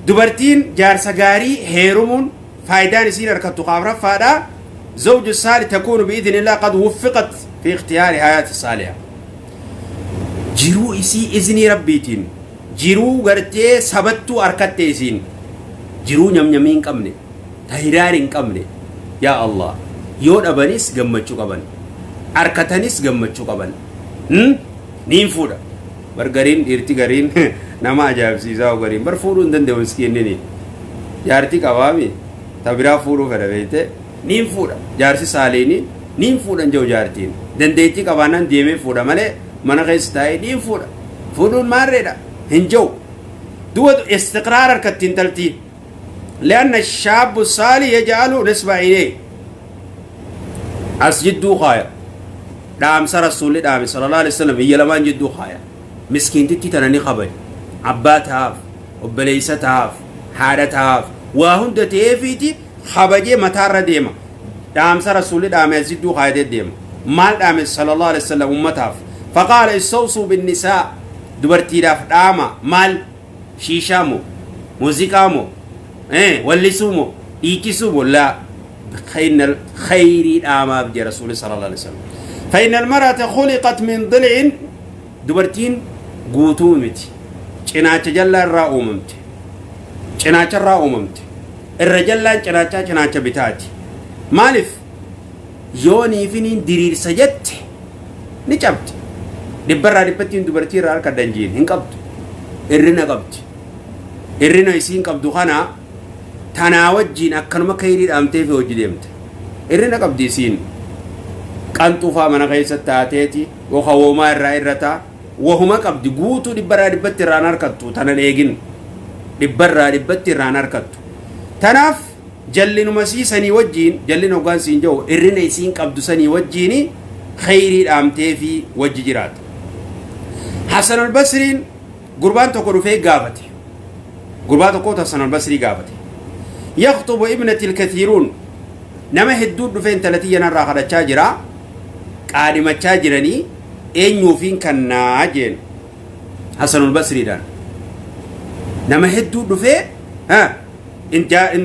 Dubartiin jaarsa gaarii heerumuun faayidaan isiin argattu afraffaadha. زوج الصالح تكون بإذن الله قد وفقت في اختيار حياة الصالحة. Jiruu isii iznii Rabbiitiin jiruu gartee sabattuu harkatte, isiin jiruu nyamnyamii hin qabne, tahiraar hin qabne. Yaa Allah, yoo dhabanis gammachuu qaban, harkatanis gammachuu qaban. Niin fuudha bar. Gariin dhiirti gariin nama ajaa'ibsiisaa, gariin bar fuudhuu hin danda'u. Miskiinnini jaartii qabaami, ta biraa fuudhuu fedha beeyte. Niin fuudha, jaarsi saaliini niin fuudhan jiru. Jaartiin dandeettii qabaannaan deemee fuudha malee mana keessa taa'ee niin fuudha, fuudhuun maarreedha hin jiru. Duba istiqraar harkatti intaltii, لأن الشاب الصالح يجعل نصب عينيه as jidduu kaaya. Dhaamsa Rasuulli dhaame صلى الله عليه وسلم iyya lamaan jidduu kaaya. Miskiintitti tana ni kabaja, abbaa ta'aaf, obboleessa ta'aaf, haadha ta'aaf, waa hunda ta'eefiiti kabajee mataarra deema. Dhaamsa Rasuulli dhaame as jidduu kaayatee deema. Maal dhaame صلى الله عليه وسلم ummataaf? فقال استوصوا بالنساء. Dubartiidhaaf dhaama. Maal, shiishaa moo, muuziqaa moo, wallisuu moo, dhiichisuu moo? Laa, khayrii dhaamaaf jee Rasuulli صلى الله عليه وسلم. فإن المرأة خلقت من ضلع. Dubartiin guutuu miti, cinaacha jallaa irraa uumamte, cinaacha irraa uumamte. Irra jallaan cinaachaa cinaacha bitaati. Maaliif yooniifiniin diriirsa jette ni cabdi. Dhibbarraa dhibbattiin dubartii irraa harka danjiin hin qabdu, irrina qabdi. Irrina isiin qabdu kana tanaa wajjiin akkanuma kayrii dhaamtee fi hojii deemte. Irrina qabdi isiin, qanxuufaa mana keessa taateeti yookaan woomaa irraa irrataa wahuma qabdi. Guutuu dhibbarraa dhibbatti irraan harkattu tanan eegin, dhibbarraa dhibbatti irraan harkattu. Tanaaf jallinuma sii sanii wajjiin, jallina hoggaan siin jiru, irrina isiin qabdu sanii wajjiini khayrii dhaamtee fi wajji jiraata. Hasan al-Basriin gurbaan tokko dhufee gaafate. Gurbaa tokkotu Hasan al-Basrii gaafate. يخطب ابنتي الكثيرون. Nama hedduu dhufee intala tiyya narraa kadhachaa jira, qaadhimachaa jiranii, eenyuufiin kannaa jeen Hasan al-Basriidhaan. Nama hedduu dhufee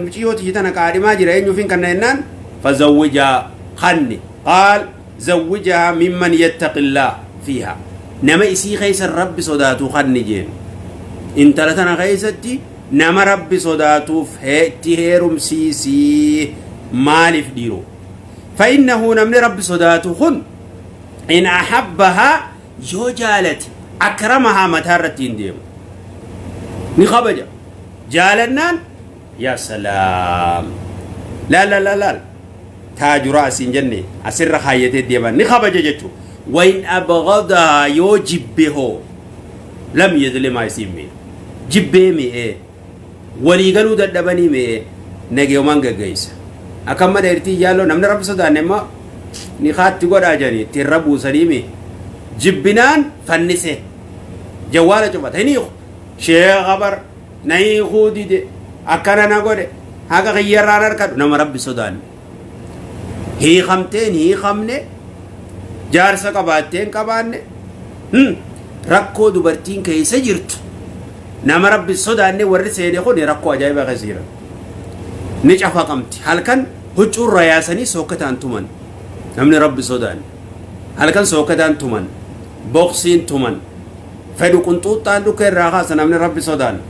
muciyyoo tiyya tana qaadhimaa jira, eenyuufiin kanna jennaan, فزوجها kanni. قال زوجها ممن يتقي الله فيها. Nama isii keessa Rabbi sodaatu kanni jeen. Intala tana keessatti nama Rabbi sodaatuuf itti heerumsiisii. Maaliif dhiiroo? فإنه namni Rabbi sodaatu kun إن أحبها yoo jaalate أكرمها mataa irratti hin deemu, ni kabaja. Jaalannaan yaa salaam, laal laal laal, taajura asiin jenne asirra kaayyatee deeman, ni kabaja jechuudha. وإن أبغضها yoo jibbe hoo لم يظلمها isiin miidhu. Jibbee mi'ee waliigaluu dadhabanii mi'ee nageeyomaan gaggeessa. Akkam dheertii yaalloo namni Rabbi sodaanne immoo ni kaatti godhaa jedhanii ittiin rabuusanii mi jibbinaan fannise, jawwaala cufata, hin hiiku. Sheekha bar na hiikuu dide, akkana na godhe, haqa kiyyarraan harkadhu. Nama Rabbi sodaanne hiikamteen hiikamne, jaarsa qabaatteen qabaanne, rakkoo dubartiin keessa jirtu, nama Rabbi sodaanne warri seene kun rakkoo ajaa'ibaa keessa jiran. Ni cafaqamti, halkan huccuurra yaasanii sookataan tuman. Namni Rabbi sodaanne halkan sookataan tuman, boksiin tuman, fedhu qunxuuxxaan dhuka irraa kaasa. Namni Rabbi sodaanne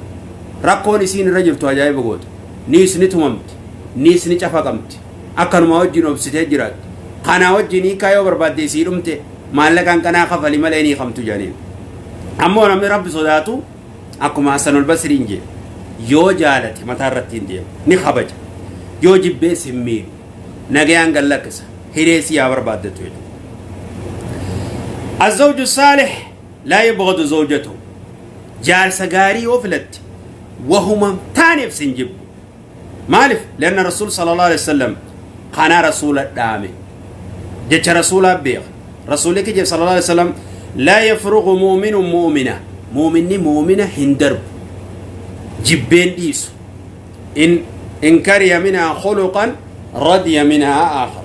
rakkoon isiin irra jirtu ajaa'iba gootu. Niis ni tumamti, niis ni cafaqamti, akkanuma wajjin obsitee jiraatti. Kanaa wajjin hiikaa yoo barbaadde isii dhumte, maallaqaan kanaa kafali malee ni hiikamtu jedhaniin. Ammoo namni Rabbi sodaatu akkuma Hasanul Basriin jedhe, yoo jaalate mataa irratti hin deemu, ni kabaja, yoo jibbees hin miidhu, nagayaan gallakkisa, hiree si yaa barbaaddatu jechuudha. الزوج الصالح لا يبغض زوجته. Jaarsa gaarii yoo filatte wahuma taaneef sin jibbu. Maaliif? لأن الرسول صلى الله عليه وسلم kana rasuula dhaame, jecha rasuulaa beeka. Rasuulli kijib صلى الله عليه وسلم لا يفرق مؤمن مؤمنة. Muuminni muumina hin darbu, jibbeen dhiisu. إن كره منها خلقا رضي منها آخر.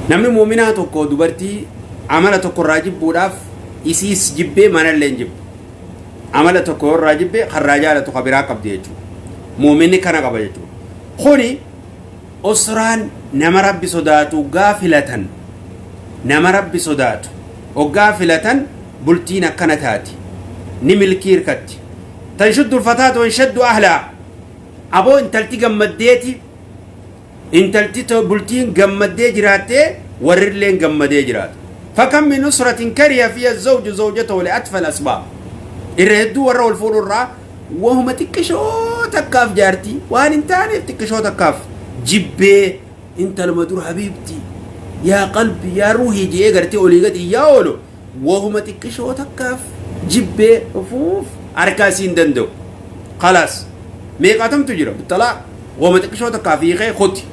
Namni muuminaa tokko dubartii amala tokko irraa jibbuudhaaf isiis jibbee manallee hin jibbu. Amala tokko yoo irraa jibbe karraa jaalatu ka biraa qabdi jechuudha. Muuminni kana qaba jechuudha. Kuni usraan nama Rabbi sodaatu hoggaa filatan, nama Rabbi sodaatu hoggaa filatan, bultiin akkana taati, ni milkii hirkatti. Tanshuddu ulfataatu wanshaddu ahlaa. Aboo, intalti gammaddeeti, intalti bultiin gammaddee jiraattee, warrilleen gammadee jiraata. فكم من أسرة كره فيها الزوج زوجته لأتفه الأسباب. Irra hedduu warra wal fuudhu irraa wahuma xiqqishoo takkaaf, jaartii waan hin taaneef xiqqishoo takkaaf jibbee, intaluma dur حبيبتي يا قلبي يا روحي je'ee gartee olii gadi iyyaa oolu, wahuma xiqqishoo takkaaf jibbee ufuuf harkaa isiin danda'u. خلاص, meeqaatamtu jira bittalaa wahuma xiqqishoo takkaaf hiikee kuti.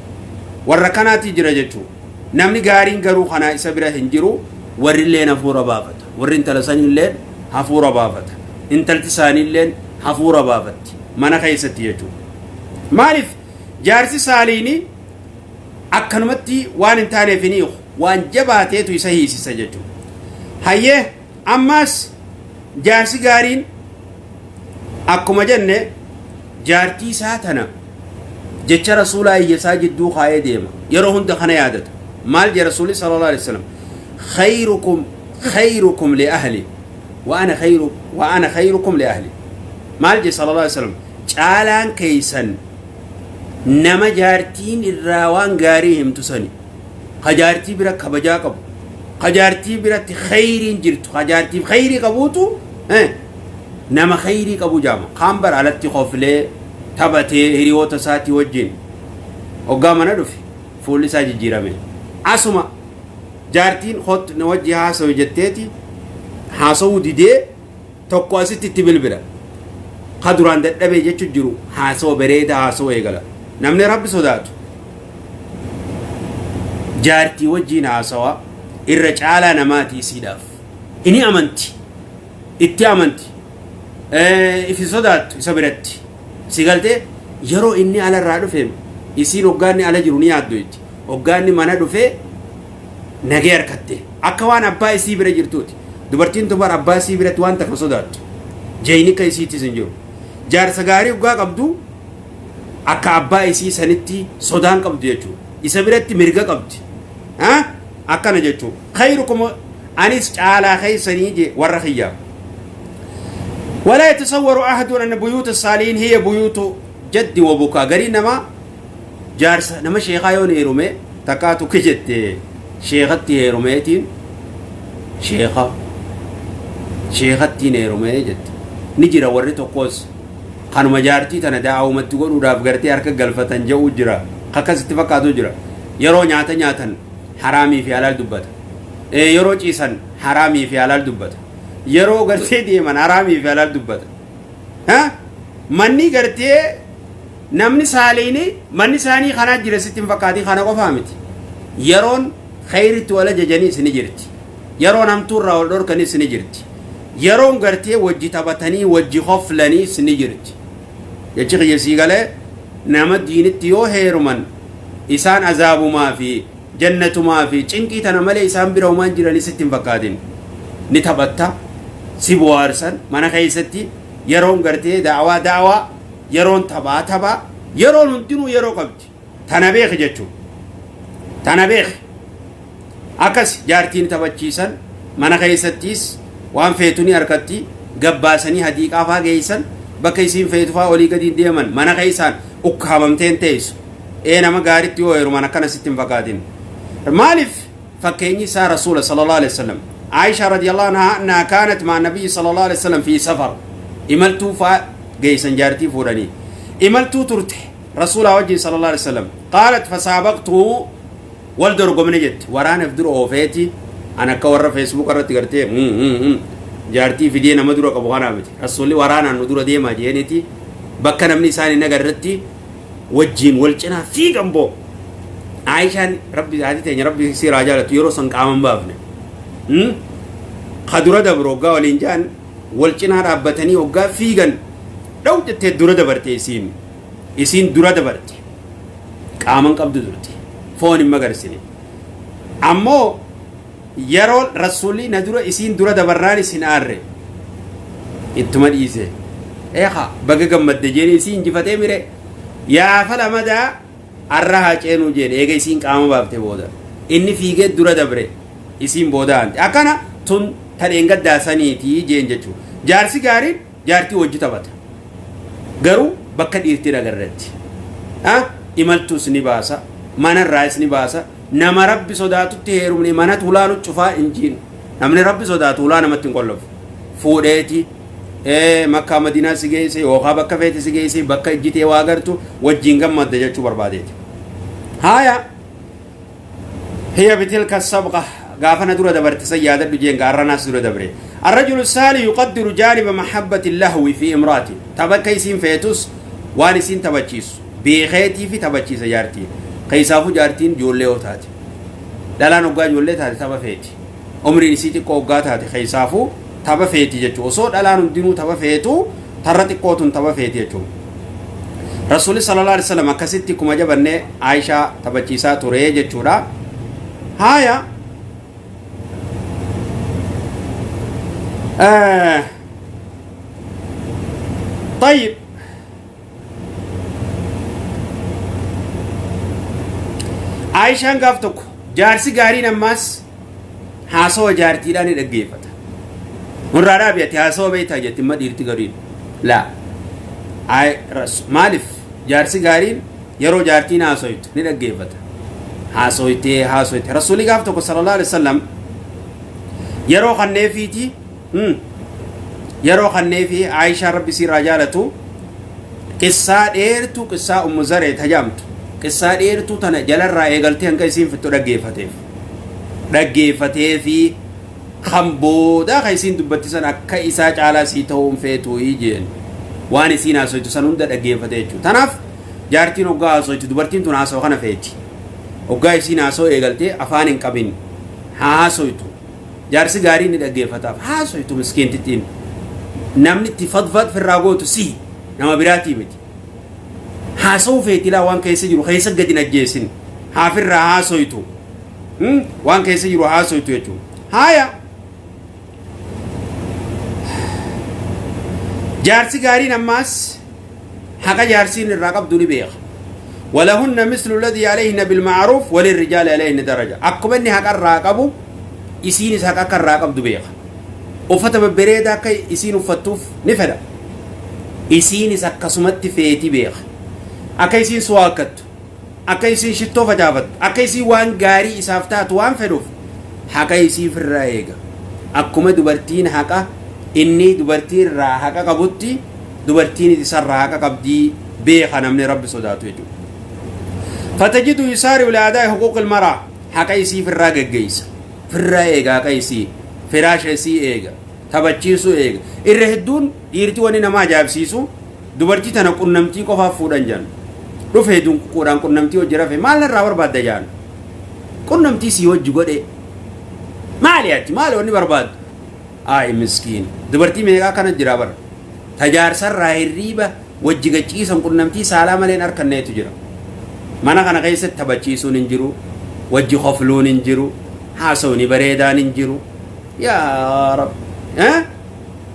Warra kanaati jira jechuudha. Namni gaariin garuu kanaa isa bira hin jiru. Warrilleen hafuura baafata, warri intala saniilleen hafuura baafata, intalti isaaniilleen hafuura baafatti mana keessatti jechuudha. Maaliif? Jaarsi saaliini akkanumatti waan hin taaneef hin hiiku, waan jabaateetu isa hiisisa jechuudha. Hayyee, ammaas jaarsi gaariin akkuma jenne jaartii isaa tana jecha Rasuulaa iyyasaa jidduu kaayee deema. Yeroo hunda kana yaadata. Maal jee Rasuulli صلى الله عليه وسلم? خيركم خيركم لأهله وأنا خيركم لأهلي. Maal jee صلى الله عليه وسلم? Caalaan keeysan nama jaartiin irraa waan gaarii himtu sani, ka jaartii bira kabajaa qabu, ka jaartii biratti khayriin jirtu, ka jaartiif khayrii qabuutu nama khayrii qabu jaama. Kaan bara alatti koflee taphatee hiriyoota isaatii wajjin hoggaa mana dhufe fuulli isaa jijjiirame. Asuma jaartiin hot na wajji haasawu jetteeti haasawuu didee, tokko asitti itti bilbila. Ka duraan dadhabee jechu jiru haasawa bareeda haasawa eegala. Namni Rabbi sodaatu jaartii wajjiin haasawa irra caalaa namaati. Isiidhaaf ini amanti, itti amanti, ifi sodaattu isa biratti si galtee. Yeroo inni alarraa dhufe isiin hoggaanni ala jiru ni yaaddu jechi. Hoggaanni mana dhufe nagee harkatte, akka waan abbaa isii bira jirtuuti. Dubartiin tun bara abbaa isii biratti waan takka sodaattu jeynika isiittis hin jiru. Jaarsa gaarii hoggaa qabdu akka abbaa isii sanitti sodaan qabdu jechuudha. Isa biratti mirga qabdi. Akkana jechuudha. خيركم, anis caalaa keeysanii je warra kiyyaa. ولا يتصور أحد أن بيوت الصالحين هي بيوت جد وبكاء. غري نما jaarsa nama sheekaa yoon heerume takkaatu kijette, sheekatti heerumeetiin, sheeka sheekattiin heerumee jette ni jira. Warri tokkos kanuma jaartii tana daa'umatti godhuudhaaf gartee harka galfatan je'u jira, akkasitti fakkaatu jira. Yeroo nyaata nyaatan haraamii fi halaal dubbata, yeroo ciisan haraamii fi halaal dubbata, yeroo gartee deeman haraamii fi halaal dubbata. Manni gartee namni saaliini manni isaanii kanaa jira sitti hin fakkaatin. Kana qofaa miti, yeroon khayritti wal ajajaniis ni jirti, yeroon hamtuurraa wal dhorkanis ni jirti, yeroon gartee wajji taphatanii wajji hoflaniis ni jirti. Jechi kiyya sii galee? Nama diinitti yoo heeruman isaan azaabumaa fi jannatumaa fi cinqii tana malee isaan bira homaan jiranis sitti hin fakkaatin. Ni taphatta, si bohaarsan mana keessatti. Yeroon gartee da'awaa da'awaa, yeroon taphaa taphaa, yeroon hundinuu yeroo qabdi. Tana beeki jechuun, tana beeki. Akkas jaartiin taphachiisan mana keessattis waan feetu ni harkatti gabbaasanii, hadiiqaa faa geessan, bakka isiin feetu faa olii gadi deeman. Mana keessaan ukkaamamteen teessu. Ee, nama gaaritti yoo heeruman akkana sitti hin fakkaatin. Maaliif? Fakkeenyi isaa Rasuula صلى الله عليه وسلم. Aisha رضي الله عنها أنها كانت مع النبي صلى الله عليه وسلم في سفر. Imaltuu faa geessan, jaartii fuudhanii imaltuu turte Rasuula wajjin صلى الله عليه وسلم. قالت فسابقته, wal dorgomne jetti. Waraanaaf dura oofeeti. An akka warra Facebook irratti gartee jaartii fidee nama dura qabu kanaa miti. Rasuulli waraanaan nu dura deemaa jeeniiti, bakka namni isaan hin agarretti wajjiin wal cinaa fiigan boo. Aayishaan, Rabbi haati teenya Rabbi siraa jaalatu, yeroo san qaaman baafne ka dura dabru hoggaa waliin jaan wal cinaa dhaabbatanii hoggaa fiigan, dhaw jettee dura dabarte isiin. Isiin dura dabarte, qaaman qabdu turte, foon hin magarsine. Ammoo yeroo Rasuulli na dura isiin dura dabarraan isin aarre. Ittuma dhiise. Eeqa baga gammadde jeen isii injifatee mire. Yaa fala madaa arra haa ceenuu jeen eega isiin qaama baafte booda. Inni fiigee dura dabre isiin booda aanti. Akkana tun ta dheengaddaa saniitii jeen jechuudha. Jaarsi gaariin jaartii wajji taphata. Garuu bakka dhiirti dhagarretti. Imaltuus ni baasa. Manarraas ni baasa. Nama Rabbi sodaatutti heerumne manatu hulaa nu cufaa hin jiinu. Namni Rabbi sodaatu hulaa namatti hin qollofu. Fuudheeti Makkaa Madiinaa si geesse yookaan bakka feete si geesse, bakka ijjitee waa gartu wajjin gammadda jechuu barbaadeeti. Haaya, hiya bitilka sabqa, gaafana dura dabarte san yaadadhu jeen, gaarranaas dura dabre. الرجل الصالح يقدر جانب محبة اللهو في امرأته. Tapha akka isiin feetus, waan isiin taphachiisu beekeetii fi taphachiisa jaartii. Keessaafuu jaartiin ijoollee yoo taate, dhalaan hoggaa ijoollee taate tapha feeti. Umriin isii xiqqoo hoggaa taate keessaafuu tapha feeti jechuudha. Osoo dhalaan hundinuu tapha feetu, tarra xiqqootun tapha feeti jechuudha. Rasuulli sallallahu alaihi wasallam akkasitti kuma jabannee Aayishaa taphachiisaa ture jechuudha. Haaya. طيب، Aayishaan gaaf tokko, jaarsi gaariin ammaas haasawa jaartiidhaan ni dhaggeeffata. Nurraa dhaabi, ati haasawa beektaa jetti imma dhiirti gariin. Laa. Maaliif jaarsi gaariin yeroo jaartiin haasoytu ni dhaggeeffata. Haasoytee haasoyte. Rasuulli gaaf tokko sallallahu alaihi wasallam yeroo kanneefiiti, yeroo kanneefi Aayishaa, Rabbi siirraa jaalatu, qissaa dheertuu, qissaa Ummu Zaree tajaamtu, qissaa dheertuu tana jalarraa eegaltee hanga isiin fixxu dhaggeeffateef. Dhaggeeffatee fi kan boodaa kan isiin dubbatti san akka isaa caalaa sii ta'uu hin feetuu jeen, waan isiin haasoytu san hunda dhaggeeffate jechuudha. Tanaaf jaartiin hoggaa haasoytu, dubartiin tun haasoo kana feeti. Hoggaa isiin haasoo eegaltee afaan hin qabin, haa haasoytu. Jaarsi gaariin ni dhaggeeffataaf, haasoytu miskiintittiin. Namni itti fadfad firraa gootu si nama biraatii miti. Haasa'uu feeti laa, waan keessa jiru keessa gadi hin ajjeesin. Haafirraa haasoytu. Waan keessa jiru haasoytu jechuudha. Haaya. Jaarsi gaariin ammaas haqa jaarsiin irraa qabdu ni beeka. ولهن مثل الذي عليهن بالمعروف وللرجال عليهن درجة. Akkuma inni haqa irraa qabu isiinis haqa akka irraa qabdu beeka. Uffata babbareedaa akka isiin uffattuuf ni fedha. Isiinis akkasumatti feeti beeka. Akka isiin suwaakkattu, akka isiin shittoo facaafattu, akka isiin waan gaarii isaaf taatu waan fedhuuf haqa isii ofirraa eega. Akkuma dubartiin haqa inni dubartii irraa haqa qabutti dubartiin isarraa haqa qabdii beeka namni Rabbi sodaatu jechuudha. فتجد يسارع لأداء حقوق المرأة. Haqa isii firraa geggeessa. Firraa eega haqa isii. Firaasha isii eega. Taphachiisuu eega. Irra hedduun dhiirti wanni nama ajaa'ibsiisu dubartii tana qunnamtii qofaaf fuudhan jedhan. Dhufee dunquudhaan qunnamtii hojii rafe maal narraa barbaadda jedhan. Qunnamtii sii hojii godhe. Maali ati, maali wanni barbaaddu? Ay miskiin. Dubartii meeqaa kana jira bara. Tajaarsarraa hirriiba wajji gachiisan qunnamtii saalaa malee hin harkanneetu jira. Mana kana keessatti taphachiisuun hin jiru. Wajji kofluun hin jiru. Haasawni bareedaan hin jiru. Yaa Rab.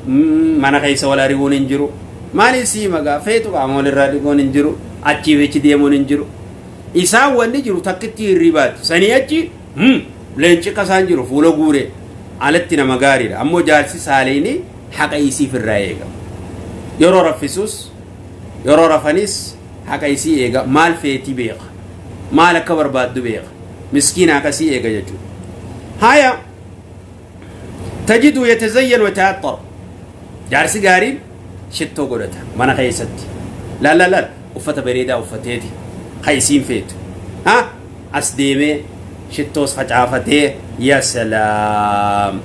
Mana keessa wal ari'uun hin jiru. Maali sii magaa feetu qaama walirraa dhiquun hin jiru. Achii fi achi deemuun hin jiru. Isaan wanni jiru takkitti hirribaati. Sanii achi leenci kasaan jiru fuula guuree alatti nama gaariidha. Ammoo jaarsi saaliini haqa isiif irraa eega. Yeroo raffisuus yeroo rafanis haqa isii eega. Maal feetii beeka. Maal akka barbaaddu beeka. Miskiina haqa isii eega jechuudha. Haya, تجد يتزين ويتعطر. Jaarsi gaariin shittoo godhata mana keessatti. La la la, uffata bareedaa uffateeti ka isiin feetu. Ha, as deemee shittoos facaafatee, ya salaam.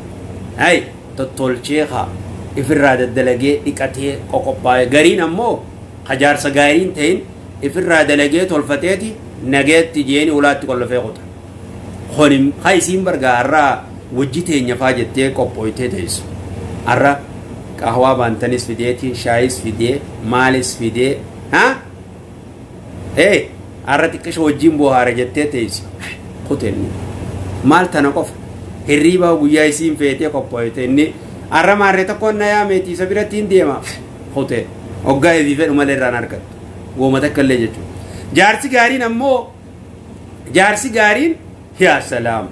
Hay tottolchee ka ifirraa daddalagee dhiqatee qoqophaa'e. Gariin ammoo ka jaarsa gaariin ta'in ifirraa dalagee tolfateeti nageetti jeeni ulaatti qollofee kuta. Kuni ka isiin bargaa har'aa wajji teenya faa jettee qophooytee teessu. Har'a qahwaa baantanis fideeti, shaayis fidee, maalis fidee, ha? Ee, har'a xiqqisho wajjin bohaara jettee teessu. Kutenni. Maal tana qofa? Hirriibaa guyyaa isiin feetee qophooyte inni Arra maarree tokkoon na yaameeti isa biratti hin deema. Kutee hoggaa ifii fedhu malee irraan argattu. Wooma takka illee jechuudha. Jaarsi gaariin ammoo, jaarsi gaariin, yaa salaam,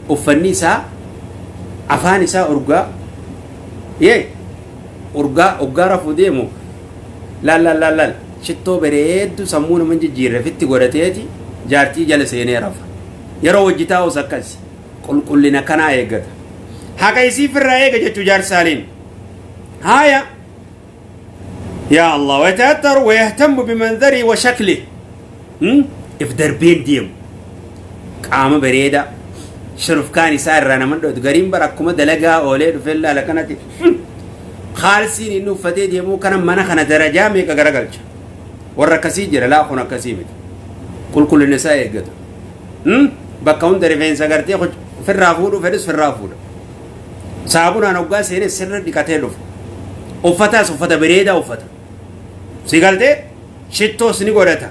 uffanni isaa, afaan isaa urgaa, yee urgaa, hoggaa rafuu deemu laal laal laal laal, shittoo bareeddu sammuu nama hin jijjiirre fitti godhateeti jaartii jala seenee rafa. Yeroo wajji taa'us akkasi qulqullina kanaa eeggata. Haqa isii firraa eega jechuu jaarsi saaliin. Haaya, yaa Allah, wayata'attaru wayahtammu bimanzarii wa shakli, if darbeen deemu, qaama bareedaa, shurufkaan isaa irraa nama dho'atu. Gariin bara akkuma dalagaa oolee dhufee laala kanatti kaalsiin inni uffatee deemuu kana mana kana darajaa meeqa garagalcha. Warra akkasii jira. Laa, kun akkasii miti, qulqullina isaa eeggata. Bakka hunda rifeensa gartee ofirraa fuudhuu fedhus firraa fuudha. Saabunaan hoggaa seenee sirra dhiqatee dhufa. Uffataas uffata bareedaa uffata. Si galtee? Shittoos ni godhata.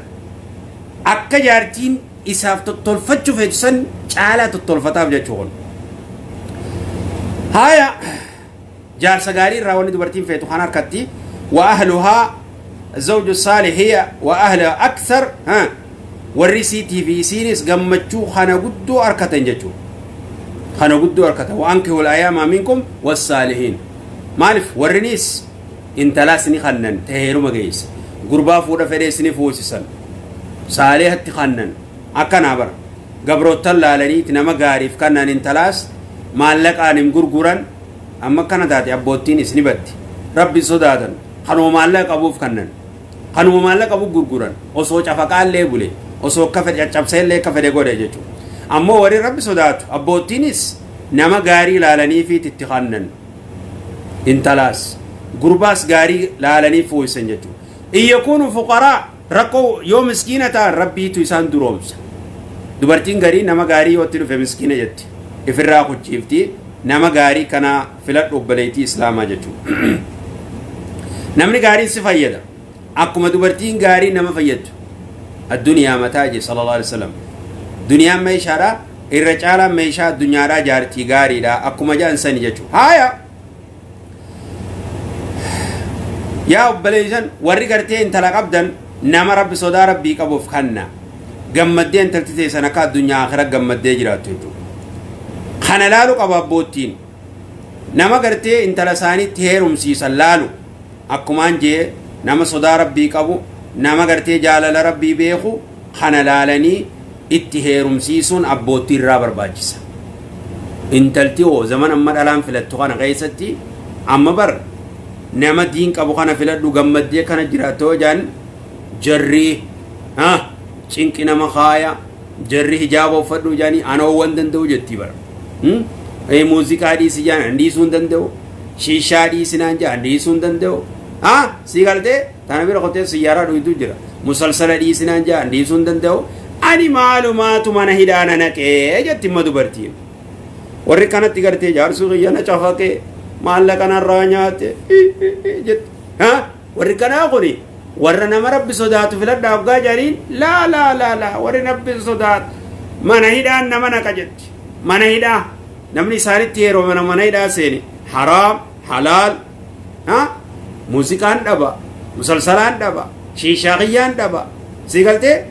Akka jaartiin isaaf tottolfachuu feetu san caalaa tottolfataaf jechuu kun. Haaya, jaarsa gaarii irraa wanni dubartiin feetu kan harkatti. Wa ahluhaa, zawju saalih hiya wa ahluhaa akthar, ha warri isiitii fi isiinis gammachuu kana guddoo harkatan jechuu, kana guddoo harkatan. Wa ankihul ayaamaa minkum wassaalihiin. Maaliif warrinis intalaas ni kannan ta'e heeruma geesse, gurbaa fuudha fedhees ni fuusisan, saalihatti kannan. Akkanaa bara gabroottan laalaniiti nama gaariif kannan. Intalaas maallaqaan hin gurguran. Amma akkana taate abboottiin isni batti rabbi sodaatan. Kanuma maallaqa qabuuf kannan, kanuma maallaqa qabuuf gurguran. Osoo cafaqaallee bule, osoo akka fedhe caccabseellee, akka fedhe godhe jechuudha. Ammoo warri rabbi sodaatu abboottiinis nama gaarii ilaalanii fi itti kannan. Intalaas gurbaas gaarii laalanii fuusisan jechuudha. In yakuunu fuqaraa, rakkoo yoo miskiina ta'an, rabbiitu isaan duroomsa. Dubartiin garii nama gaarii yoo itti dhufe miskiina jetti, ifirraa kuchiifti. Nama gaarii kana filadhu, obboleettii islaamaa jechuudha. Namni gaariin si fayyada akkuma dubartiin gaarii nama fayyaddu. Addunyaa mataa je sallallahu alaihi wasallam. Duniyaan meeshaadha, irra caalaan meeshaa addunyaadhaa jaartii gaariidha akkuma jedhan sani jechuudha. Haaya, yaa obboleessan, warri gartee intala qabdan, nama rabbi sodaa rabbii qabuuf kanna. Gammaddee intalti teessan akka addunyaa akira gammaddee jiraattu jechuudha. Kana laalu qaba abboottiin. Nama gartee intala isaaniitti heerumsiisan laalu, akkumaan jee, nama sodaa rabbii qabu, nama gartee jaalala rabbii beeku kana laalanii itti heerumsiisuun abboottii irraa barbaachisa. Intalti hoo zaman amma dhalaan filattu kana keessatti, amma bar nama diin qabu kana filadhu, gammaddee kana jiraattu yoo jaan, jarri ha cinqi nama kaaya. Jarri hijaaba uffadhu jaanii, anoowwan danda'u jetti bara. Muuziqaa dhiisi jaan, an dhiisuu hin danda'u. Shiishaa dhiisinaan jaan, an dhiisuu hin danda'u. Ha si galtee? Tana bira qotee siyyaaraa dhuytu jira. Musalsala dhiisinaan jaan, an dhiisuu hin danda'u. Ani maalumaatu mana hidhaa na naqee jetti imma dubartiin. Warri kanatti gartee jaarsuu kiyya na cafaqee, maallaqa narraa nyaate jetti. Ha warri kanaa kuni warra nama rabbi sodaatu filadhaa hoggaa jedhaniin, laa laa laa laa, warri rabbi sodaatu mana hidhaan nama naqa jetti. Mana hidhaa namni isaanitti yeroo mana hidhaa seene, haraam halaal, ha muuziqaan dhaba, musalsalaan dhaba, shiishaa kiyyaan dhaba, si galtee?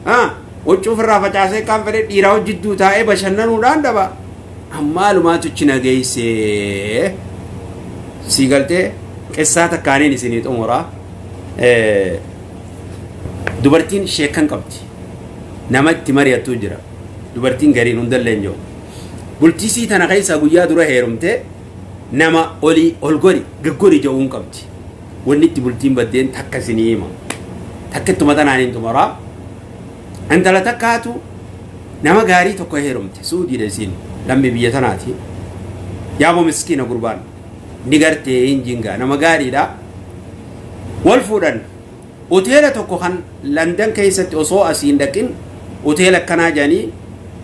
Ha huccuu ofirraa facaasee kaan fedhe dhiiraa hojjidduu taa'ee bashannanuudhaan dhaba. Ammaalumaatu chi nageessee, si galtee? Qissaa takkaaniin isinii xumuraa. Dubartiin sheekan qabdi, nama itti mari'attuu jira. Dubartiin gariin hundallee hin jiru. Bultiisii tana keessa guyyaa dura heerumte nama olii ol gori gaggori jedhuun qabdi. Wanni itti bultiin baddeen takka isinii hima, takka ittuma tanaan hin xumuraa. Intala takkaatu nama gaarii tokko heerumte. Suudiidha isiin, lammii biyya tanaati. Yaaboo miskiina gurbaan ni gartee hin jingaa, nama gaariidha. Wal fuudhan. Hoteela tokko kan Landan keessatti osoo asiin dhaqin hoteela akkanaa jedhanii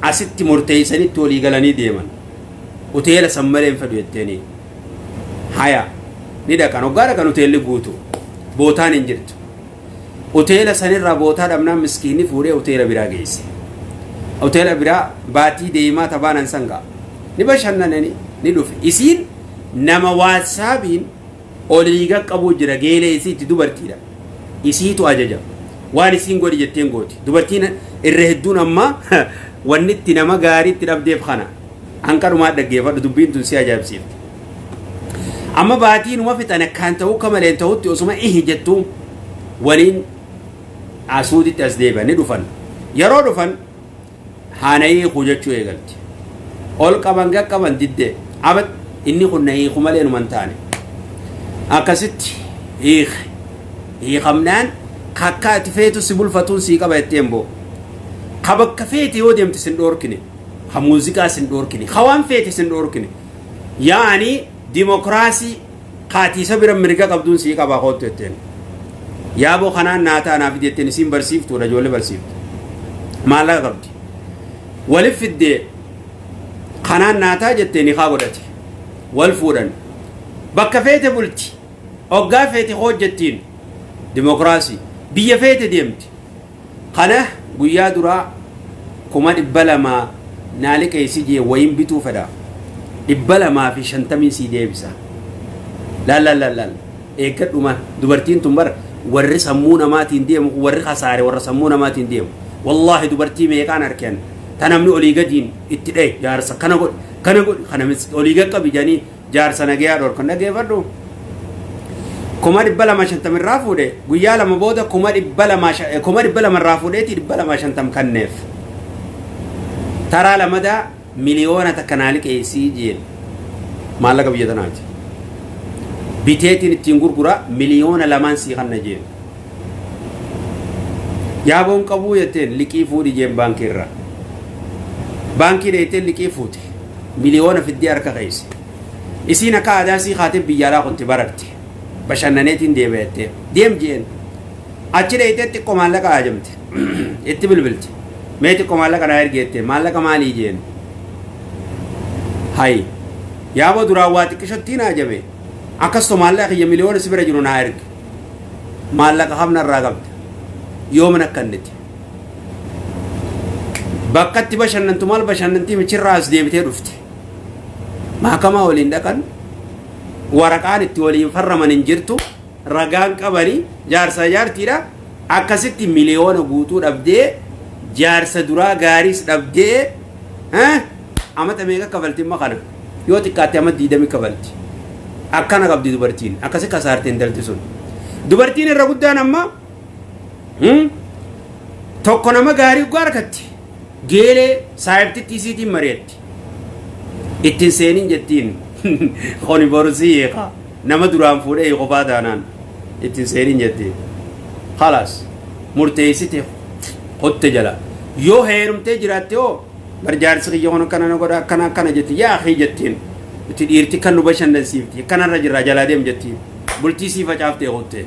asitti murteessanitti walii galanii deeman. Hoteela san malee hin fedhu jetteeni. Haya, ni dhaqan. Hoggaa dhaqan hoteelli guutu, bootaan hin jirtu. Hoteela sanirraa bootaa dhabnaan miskiinni fuudhee hoteela biraa geesse. Hoteela biraa baatii deemaa tabaanan san ga'a, ni bashannanani, ni dhufe. Isiin Nama WhatsAppiin olii qaqqabuu jira. Geelee isiitti dubartiidha. Isiitu ajaja. Waan isiin godhi jetteen gooti. Dubartiin irra hedduun amma wanni itti nama gaarii itti dhabdeef kana. Hanqadhumaa dhaggeeffadhu, dubbiin tun si ajaa'ibsiifti. Amma baatii numa fixan akkaan ta'uu akka malee ta'utti osuma ihi jettuu waliin asuuditti as deebi'an ni dhufan. Yeroo dhufan haana hiikuu jechuu eegalti. Ol qaban qaqqaban diddee. Abad inni kun na hiiku malee numa hin taane. Akkasitti hiike. Hiikamnaan kakka ati feetu si bulfatuun sii qaba jetteen boo. Ka bakka feete yoo deemte sin dhoorkine. Ka muuziqaa sin dhoorkine. Ka waan feete sin dhoorkine. Yaani dimokiraasii kaatiisa bira mirga qabduun sii qaba koottu jetteen. Yaaboo kanaan naa ta'a naaf jetteen, isiin barsiiftuudha, ijoollee barsiiftu. Maallaqa qabdi. Walif fiddee kanaan naa ta'a jettee nikaa godhate. Wal fuudhan. Bakka feete bulti. Hoggaa feete hojjettiin. Dimokiraasii. Biyya feete deemti. Kana guyyaa duraa 200,000 naa liqeessi jee, wayin bituu fedha. 250 sii deebisa. Laal laal laal laal. Eeggadhuma, dubartiin tun bara warri sammuu namaatiin deemu, warri kasaare warra sammuu namaatiin deemu. Wallaahi dubartii meeqaan arkan ta namni olii gadiin itti dhaye, jaarsa kana godhi, kana godhi, kana olii qaqqabi jedhanii jaarsa nagayaa dhorkan. Dhaggeeffadhu. 250,000 irraa fuudhe, guyyaa 2 booda 200,000, 200,000 irraa fuudheeti 250 kanneef. Taraa lamadaa 1,000,000 naa liqeessii jeen, maallaqa biyya tanaati. Biteetiin ittiin gurgura, 2,000,000 sii kanna jeen. Yaaboon qabuu jetteen, liqii fuudhi jeen baankii irraa. Baankii dheeyteen liqii fuute. Miliyoona fiddee harka keesse. Isiin akka aadaa sii kaatee biyya alaa kunti bararte. Bashannaneetiin deebi'attee. Deem jeen. Achi dheeytee xiqqoo maallaqa ajamte. Itti bilbilte. Mee xiqqoo maallaqa naa ergi jettee, maallaqa maalii jeen. Hayi. Yaaboo duraan waa xiqqishottiin ajame. Akkasuma maallaqa kiyya miliyoona si bira jiru naa ergi. Maallaqa hamna irraa qabda. Yoo mana akkanniti. Bakka itti bashannantu maal bashannantii michirraa as deebitee dhufte. Mahakamaa waliin dhaqan, waraqaan itti waliin farraman hin jirtu, ragaan qabanii jaarsa jaartiidha. Akkasitti miliyoona guutuu dhabdee, jaarsa duraa gaariis dhabdee, amata meeqa kafalti imma kana, yoo xiqqaatte amma 20 kafalti. Akkana qabdi dubartiin, akkasi kasaarte intalti sun. Dubartiin irra guddaan amma tokko nama gaarii ugaa harkatti geelee saayibtitti isiitiin mari'atti. Ittiin seenin jettiin, koni borusii hiika, nama duraan fuudhee qofaa taanaan ittiin seenin jettiin. Khalaas, murteessite kotte jala. Yoo heerumtee jiraatte hoo, bar jaarsi kiyya kun akkana na godha, akkana akkana jetti, yaa akii jettiin. Itti dhiirti kan nu bashannansiifti akkanarra jirraa jalaa deem jettiin. Bultii sii facaaftee kotte.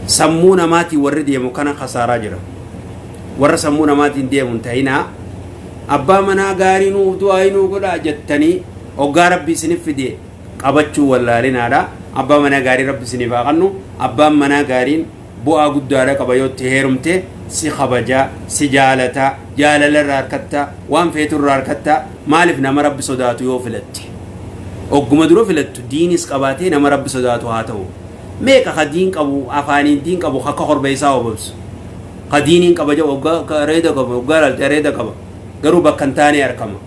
Sammuu namaatiin warri deemu kana kasaaraa jira. Warra sammuu namaatiin deemu hin ta'inaa. Abbaa manaa gaarii nuuf du'aa nuu godhaa jettanii hoggaa rabbi isiniif fide qabachuu wallaalinaadha. Abbaa manaa gaarii rabbi isiniif haa kennu. Abbaan manaa gaariin bu'aa guddaadha qaba. Yoo itti heerumte si kabajaa, si jaalataa, jaalala irraa harkatta, waan feetu irraa harkatta. Maaliif? Nama rabbi sodaatu yoo filatte. Ogguma dura filattu diinis qabaatee nama rabbi sodaatu haa ta'u. Meeqa ka diin qabu, afaaniin diin qabu, akka korbeessaa obobsu. Ka diiniin qaba jedhu, hoggaa reeda qaba, hoggaa laalte reeda qaba. Garuu bakka hin taane argama.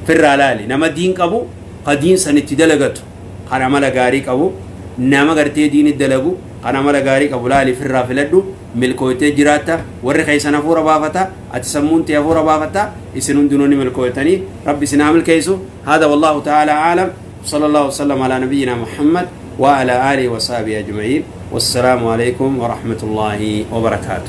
Firraa laali, nama diin qabu, ka diin san itti dalagatu, kan amala gaarii qabu, nama gartee diini dalagu, kan amala gaarii qabu laali firraa filadhu, milkooytee jiraatta, warri keessan hafuura baafata, ati sammuun tee hafuura baafata, isin hundinuu ni milkooytanii, rabbi isin haa milkeessu. هذا والله تعالى أعلم، صلى الله وسلم على نبينا محمد وعلى آله وصحبه أجمعين، والسلام عليكم ورحمة الله وبركاته.